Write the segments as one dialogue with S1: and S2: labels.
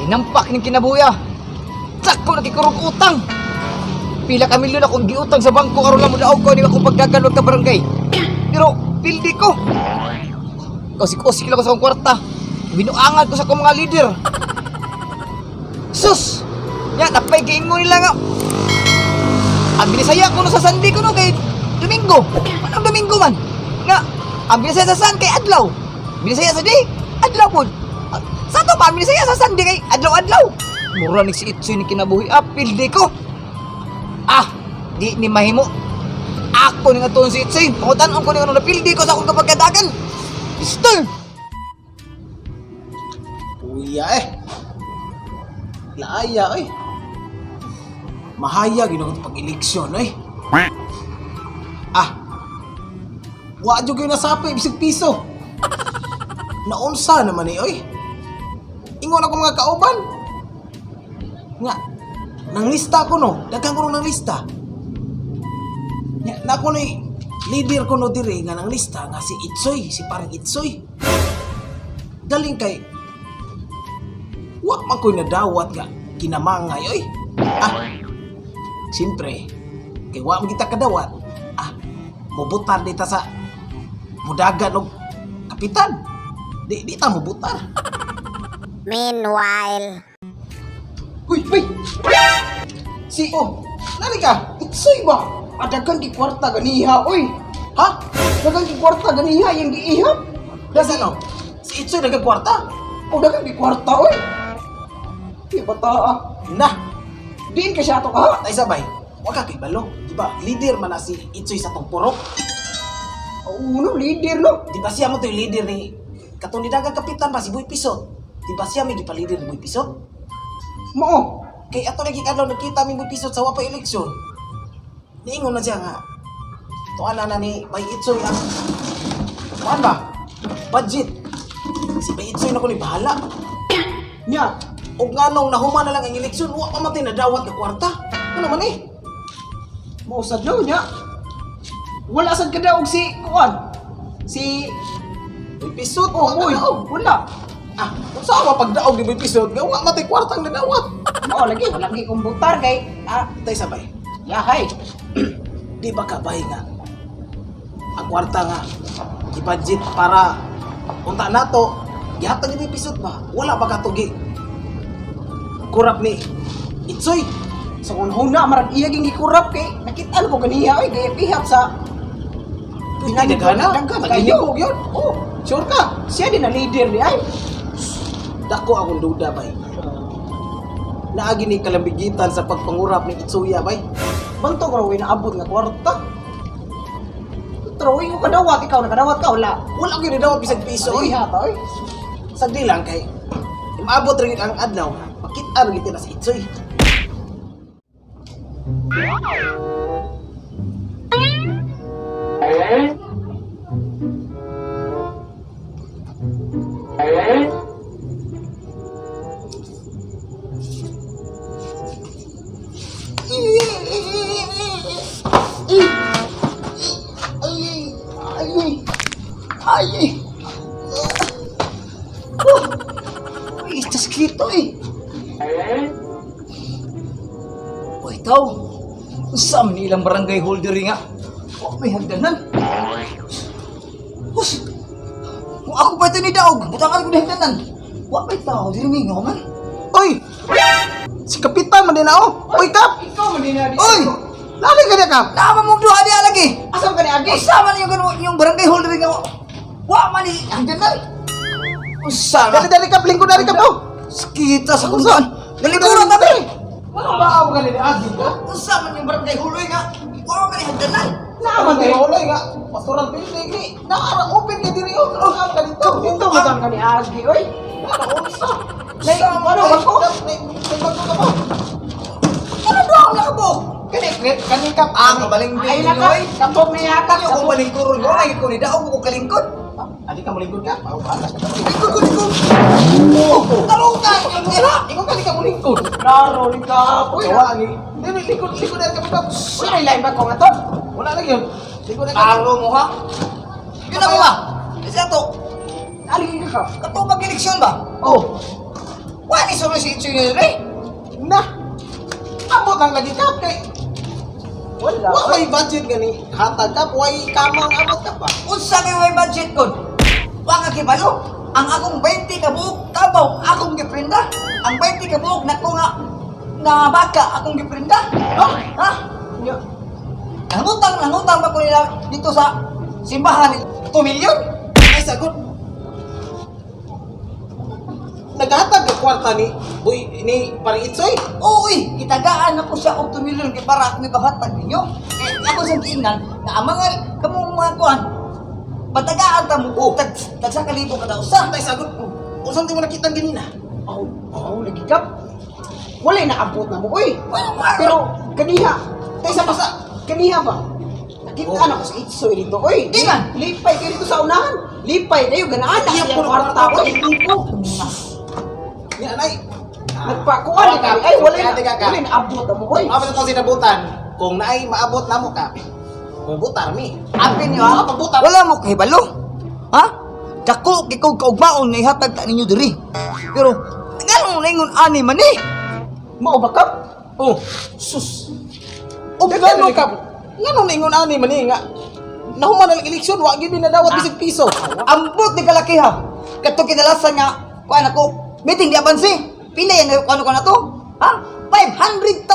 S1: Hinampak ning kinabuya. Sakko na kikurog utang. Pila ka milyon akong giutang sa bangko karon lang modaog ko ni akong pagdagan og ka barangay. Pero pildi ko. Kasik-usik lang ko sa akong kwarta. Binuangan ko sa akong mga leader. Sus! Nya, napay giingon nila nga. Ang binisaya ko no sa Sunday ko no kay Domingo. Anong Domingo man? Nga, ang binisaya sa Sun kay Adlaw. Binisaya sa day, Adlaw po. Sa to pa, ang binisaya sa Sunday kay Adlaw-Adlaw. Mura ni si Itsoy ni kinabuhi. Ah, pildi ko. Ah, di ni mahimo. Ako ni nga tuon si Itsoy. Pangutan-on ko ni nga napildi ko sa akong kapagkadagan. Pistol!
S2: Puya eh. Laaya eh. Mahaya gino ko pag-eleksyon eh. Ah. Wa jud gyud nasapi bisag piso. Naunsa naman eh oy. Ingon ako mga kauban. Nga nang lista ko no, daghan ko no nang lista. Nya na ko ni leader ko no diri nga nang lista nga si Itsoy, si parang Itsoy. Galing kay wa man ko'y nadawat nga kinamangay oy. Ah. Siyempre, kay wa man kita kadawat. Ah, mubutar dita sa mudagan og kapitan. Di di ta mubutar.
S3: Meanwhile.
S1: Uy, uy! Si,
S2: Oh, nani ka?
S1: Itsoy ba? Adagan ki kwarta ganiha, oy!
S2: Ha?
S1: Dagan ki kwarta ganiha, yung giihap.
S2: Dasa no? Si Itsoy nagkakwarta?
S1: O dagan ki kwarta, oy! Di bata ah.
S2: Na,
S1: Diin ka siya ato ka?
S2: tay sabay. Wa ka kay balo, di ba? Leader man na si Itsoy sa tong purok.
S1: Uno, leader no?
S2: Di ba siya mo to'y leader ni katong ni dagang kapitan ba si Boy Pisot? Di ba siya may gipa-leader ni Boy Pisot?
S1: Mao.
S2: Kay ato lagi kadlaw nagkita mi Boy Pisot sa wa pa eleksyon. Niingon na siya nga. Tuan na ni Bay Itsoy ang kuan ba? Budget. Si Bay Itsoy na ko ni bahala.
S1: Nya,
S2: Og nganong nahuman na lang ang eleksyon, wa pa man tay nadawat nga kwarta. Ano man eh?
S1: mausad no nya. Wala sad ka daog si kuan. Si
S2: Boy Pisot,
S1: Oh,
S2: wa ka
S1: oy,
S2: daog.
S1: wala.
S2: Ah, unsa wa pagdaog ni Boy Pisot nga wa man tay kwartang nadawat.
S1: Mao lagi wala lagi komputar kay ah,
S2: Tay sabay.
S1: yahay.
S2: Di ba kabay nga ang kwarta nga i-budget para unta nato gihatag ni Pisot ba wala ba katugi kurap ni Itsoy.
S1: Sa kung huna marag iya ging gikurap kay nakita ko ganiha oy kay pihap sa
S2: Pwede nagana
S1: Daghan kayo.
S2: Tagilibog yun.
S1: Oh,
S2: Sure ka?
S1: Siya din na leader di ay.
S2: Dako akong duda bay, naagi ni kalambigitan sa pagpangurap ni Itsuya bay.
S1: Bantog raw inaabot nga kwarta. Pero ko kadawat ikaw nakadawat ka wala.
S2: Wala ko nadawat bisag piso oy.
S1: Oy ha ta oy.
S2: Sagdi lang kay imaabot ra gyud ang adlaw makita ra gyud na si Itsoy.
S1: Ay ay ay ay. Oh. Ay, tas kito eh. Uy, tao. Unsa man ni ilang barangay holder nga? Wa may hagdanan. Hus. Kung ako pa ito ni Daog, butangan ko ni hagdanan. Wa may tao diri mingaw man.
S2: Oy, si kapitan man din ako. Oy kap.
S1: Ikaw man din na di.
S2: Oy! Lali ka niya, Kap!
S1: Nama mong duha diha lagi.
S2: Asa ka ni Agi?
S1: Unsa man yung yung barangay holder nga wa man ni hagdanan. Unsa
S2: Dali
S1: man?
S2: dali Kap, lingkod dali Kap oh.
S1: Kita sa kung saan. Nalikuran ta diri.
S2: Wala ba ako ka ni Agi ka?
S1: Unsa man yung barangay holder nga wa man ni hagdanan.
S2: Naaman tayo ulay nga. Pastoral building ni. Naara open kay diri oh. Ano ka dito?
S1: Dito man ka ni Agi oy.
S2: Naara unsa?
S1: Nay, ano ba ko?
S2: Nay, may bago ka ba?
S1: Ano do ang nakabok?
S2: Kani kani Kap.
S1: Ang kabaling
S2: Ay
S1: bilin
S2: na Kap.
S1: oy.
S2: Kapog ni Kap.
S1: Ano ko balingkuron ko lagi ko ni daog ko kalingkod.
S2: Adi ka mulingkod ka? Pao ka ka.
S1: Lingkod ko lingkod. Tarong ka dira.
S2: Ingon ka di ka mulingkod.
S1: Klaro ni ka.
S2: Uy, wa ni. Dili lingkod lingkod dali ka Kap.
S1: Uy, may lain ba ko nga to?
S2: Wala lagi yun. Lingkod dali ka.
S1: Klaro mo ha. Yun na mo ba? Kasi ato,
S2: Ali ka Kap.
S1: katong pag-eleksyon ba?
S2: Oh.
S1: Wa ni sulo si Itsoy niyo dre.
S2: Na. Abot lang lagi, Kap, kay
S1: Wala.
S2: wa may budget gani. Hatag, Kap, way kamang abot ka pa.
S1: Unsa kay may budget kon? Wa ka kibalo. Ang akong 20 ka buok kabaw akong giprinda. Ang 20 ka buok nako nga na baka akong giprinda. Ha? Ha?
S2: Nya.
S1: Nangutang ba ko nila dito sa simbahan 2 million?
S2: Ay sagot. Naghatag ka kwarta ni Boy ni Pare Itsoy.
S1: Oo, eh, itagaan ako siya og 2 million kay para ako ipahatag ninyo. Eh, ako sa giingnan na ang mga kamong mga kuan patagaan ta mo oh, tag tag sa kalibo kada usa.
S2: Ay sagot. Unsa di mo nakita ganina?
S3: Oh, oh, lagi, Kap. Walay naabot na mo, oy.
S1: Wala.
S3: Pero kaniha,
S2: Kaysa basta
S3: kaniha ba? Nakita
S2: Oh.
S3: na ko sa Itsoy dito, oy.
S1: Di man.
S3: Lipay kayo dito sa unahan. Lipay kayo, ganaan na
S2: Iya,
S3: siyang
S2: puro
S3: kwarta,
S2: kwarta,
S3: oy.
S2: libo. Nya anay.
S3: Nagpakuan ni kami. Ay, walay na,
S2: Kaya, ka.
S3: walay naabot na mo, oy.
S2: Maabot na sinabutan. Kung naay maabot na mo ka. Mubutar mi.
S1: Apin niyo ha?
S2: Pagbutar.
S1: Wala mo kahibalo. Ha? Dako kay kog kaugmaon nga ihatag ta ninyo diri. Pero nganong naingon ani man eh?
S3: Mao ba, Kap?
S2: Oh,
S3: Sus.
S2: og ngano ka? Ngano ningon ani man ni nga nahuman na lang eleksyon, wa gyud nadawat bisag piso.
S1: Ambot ni kalakiha. Kadto kinalasan nga kuan ako meeting di abansi. Pila yan kuan ko na to? Ha? 500,000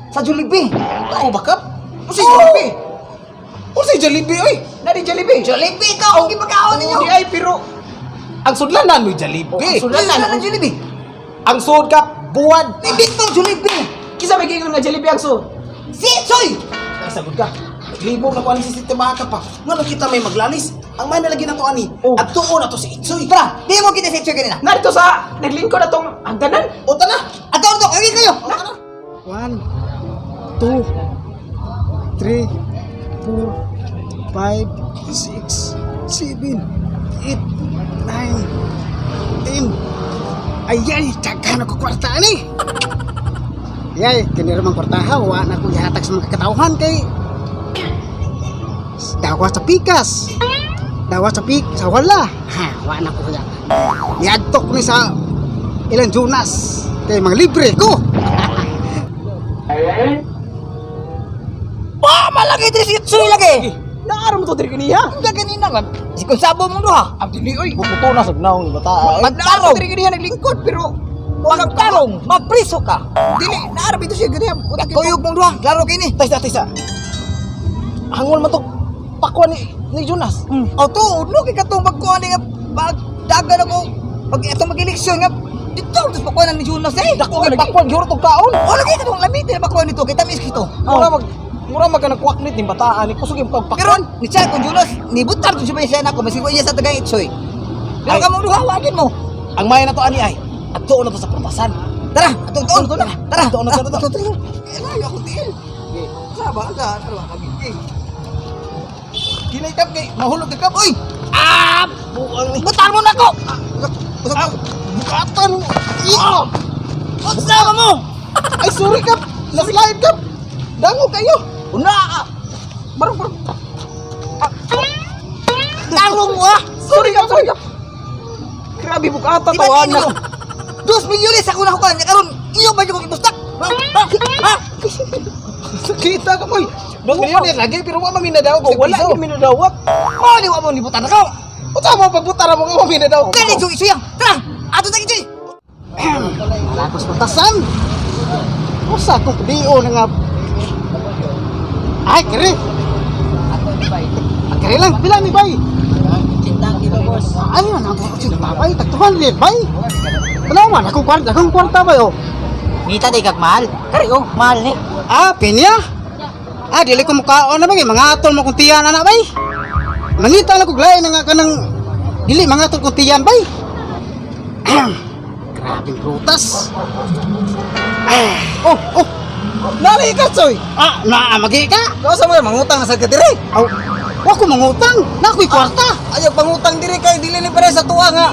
S1: sa Jollibee.
S2: Tao ba kap? Unsay
S1: Oh!
S2: Jollibee? Unsay Jollibee oy?
S3: Nari Jollibee.
S1: Jollibee ka og gipakaon ninyo.
S3: Di ay, pero
S2: Ang sudlanan mo Jollibee.
S3: Oh, ang sudlanan.
S1: Sudlanan ng Jollibee.
S2: Ang sud kap buwan.
S1: Ninditong Jollibee.
S3: Kisa may gingon nga Jollibee ang sud.
S1: Si Soy.
S2: Ay sagot ka. Libog na ko ani si sistema ka pa. Ngano kita may maglalis? Ang may nalagi na to ani.
S3: Oh.
S2: At tuon na to si Itsoy.
S1: Tara, di mo kita si Soy kanina.
S3: Narito sa naglingkod na tong hagdanan.
S2: O tana.
S1: Ato ato, kagi kayo.
S2: O tana.
S4: 1, 2, 3, 4, 5, 6, 7, 8, 9, 10. Ay, ay, tsaka na ko kwarta ani. Yay, kinira mang kwartaha, wa na ko ihatag sa mga katauhan kay dawa sa pikas. Dawa sa pik, sa wala. Ha, wa na ko kaya. Niadtok ni sa ilang Jonas kay mga libre ko.
S1: Wa malagi diri si Soy lagi.
S3: Naaro mo to diri kaniya.
S1: Ang ganina man. Si konsabo mong duha.
S2: Ang dili oy. Bukuto na sa naong ni bata. Ay.
S1: Magtarong.
S3: Diri kaniya naglingkod pero
S1: Magtarong, mapriso ka.
S3: dili naaro bito siya ganiya.
S1: Kuyog mong duha, klaro kini.
S2: Taysa taysa. Hangol man to pakwan ni Jonas.
S1: O tuod no kay katong pagkuan ni nga pagdagan ako pag atong mag-eleksyon nga dito tapos pakuan ni Jonas eh.
S2: Dako kay pakwan gyud tong kaon.
S1: O lagi katong lamitin na pakuan nito kay tamis kito.
S2: Mura mag nagkwaknit ni bataan ni kusog yung
S1: Pero
S2: pagpakwan.
S1: ni siya kung Jonas nibutar to siya siya nako masig iya sa tagang Itsoy. Pero
S2: Ay.
S1: kamong duha wagin mo.
S2: Ang may na to ani ay at tuon na to sa prutasan.
S1: Tara, atong tuon
S2: Tuon na.
S1: Tara,
S2: Tuon na, tuon na.
S1: Tara. Layo ako tiil. Sa ba sa tara kagiging.
S2: Kinay kap kay mahulog ka kap.
S1: Uy,
S2: Ah, buang ni.
S1: butar mo na ako.
S2: Ah, bukatan mo. Ah!
S1: Unsa ka mo?
S2: Ay sorry kap. Naslide kap. Dango kayo.
S1: Una ka.
S3: Barong barong.
S1: Tarong mo ah.
S3: Sorry kap, sorry kap. Grabe bukata
S1: Di
S3: to
S1: ba
S3: ana.
S1: mo? 2 milyones ako nakuha niya karon. Iyo ba yung ibustak? Ha? Ha? Ha?
S2: Kita ka boy. 2 milyones lagi pero wa maminadaw
S3: Oh, wala gyud minadawat.
S1: Mo ni wa mo nibutan ako.
S2: Unsa mo pagbutara mo nga maminadaw?
S1: Dali jo isuyang. Tara, ato ta gid.
S4: Lagos patasan. Usa kong dio na nga. Ay, kere. Ah, kere lang, pila ni bay. Ay, ano ang cinta bay, tag 200 bay. Wala man, akong kwarta bay oh.
S1: Ngita day kag mahal. Kari oh, mahal ni.
S4: Ah, pinya. Ah, dili ko mukaon na bay, mga atol mo kong tiyan ana bay. Mangita na ko glay na nga kanang dili mga atol kong tiyan bay. Grabing prutas. Ah,
S2: Oh, oh. Nari ka soy.
S4: Ah, naa magi ka.
S2: Kau sa mga mangutang na sa ka diri.
S4: Aw, wa ko mangutang. Na ako'y kwarta.
S2: Ayaw pangutang diri kay dili ni pare sa tuwa nga.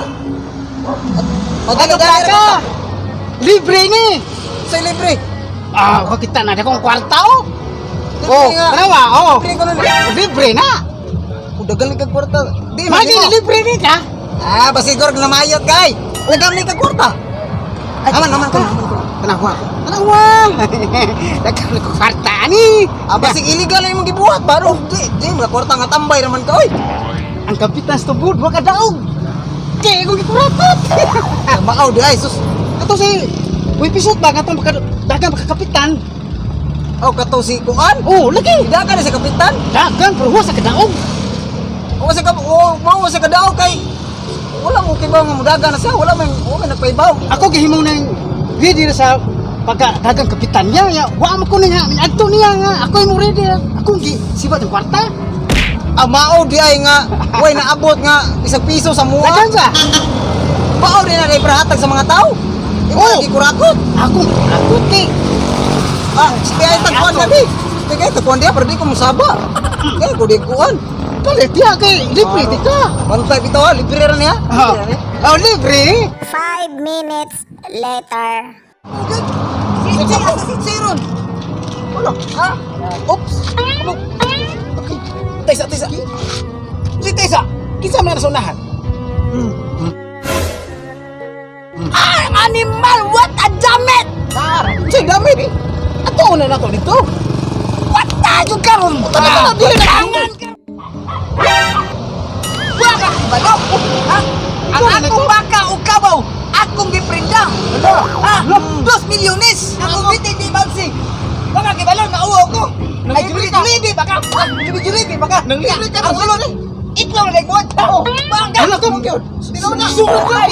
S4: Ano ka? Libre ni.
S2: Sa libre.
S4: Ah, wa kita na akong kwarta oh.
S2: Libre
S4: Oh,
S2: nga.
S4: tanawa oh.
S2: Libre ko nun.
S4: Libre na.
S2: Udagal ni kag kwarta. Di
S4: Magi
S2: mo.
S4: libre ni ka.
S2: Ah, basigor na mayot kay. Lagam ni kag kwarta.
S1: Aman, aman ka.
S4: Tanawa. Tanawa. Daghan ko kwarta ani.
S1: Ah, basig illegal na imong gibuhat baro. Di, di mga kwarta nga tambay raman ka oy.
S4: Ang kapitan sa tubod wa kadaog. Kay akong gikuratot.
S1: Mao di ay sus.
S4: Ato si Uy, pisot ba katong dagang makakapitan?
S1: Oh, kato si kuan.
S4: Oh, lagi.
S1: Dagan na sa kapitan.
S4: Dagang pero wa sa kadaog.
S1: O sa kap o mao sa kadao kay wala mo kay ba nga mudagan na siya, wala man wala man nagpaibaw.
S4: Ako gihimo nang ready na sa pagka dagang kapitan niya ya wa man ko niya adto niya nga ako imong ready na. Ako gi sibat ang kwarta.
S1: Ah, mao di ay nga way naabot nga isang piso sa mua.
S4: Dagan ba?
S1: Mao di na kay prahatag sa mga tao. Imo
S4: Oh.
S1: oh. kurakot.
S4: Ako ako kay
S1: Ah, kaya tagkuan na di. Kaya tagkuan diya pero di ko musaba. Kaya ko di kuan.
S4: palit diya kay libre di ka.
S1: Bantay bitaw ah, libre ra niya.
S4: Oh,
S1: Libre ra niya.
S4: oh libre.
S5: 5 minutes later.
S1: Si si asa si Siron. Wala. Ha? Oops. Amo.
S2: Okay. Taysa, taysa. Si Taysa, kinsa man na sa unahan?
S1: Ah, animal, what a damit!
S2: Tara, say damit. Ato na nato dito.
S1: What tayo karon?
S2: Tara, tara, dili na.
S1: Tangan ka. Wala ka balo. Ha? Ang akong baka o kabaw, akong giprinda. Ha? 2 milyones. Akong bitin di bansi. Baka kibalo na uwo ko. Ay juli baka. Ha? Juli juli baka.
S2: Nanglibre ka
S1: Ang sulod. Itlog na nagbuhat. Oh, bangga.
S4: Ano to?
S1: Tinuna. Sunod ka.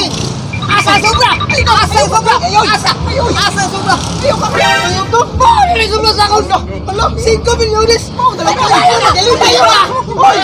S1: Asa sobra! Asa sobra! Asa! Asa sobra! Ayaw ka! Ayaw to! Bakit sobra sa akong? Hala! 5 milyones! Ayaw na! Ayaw na! Hoy!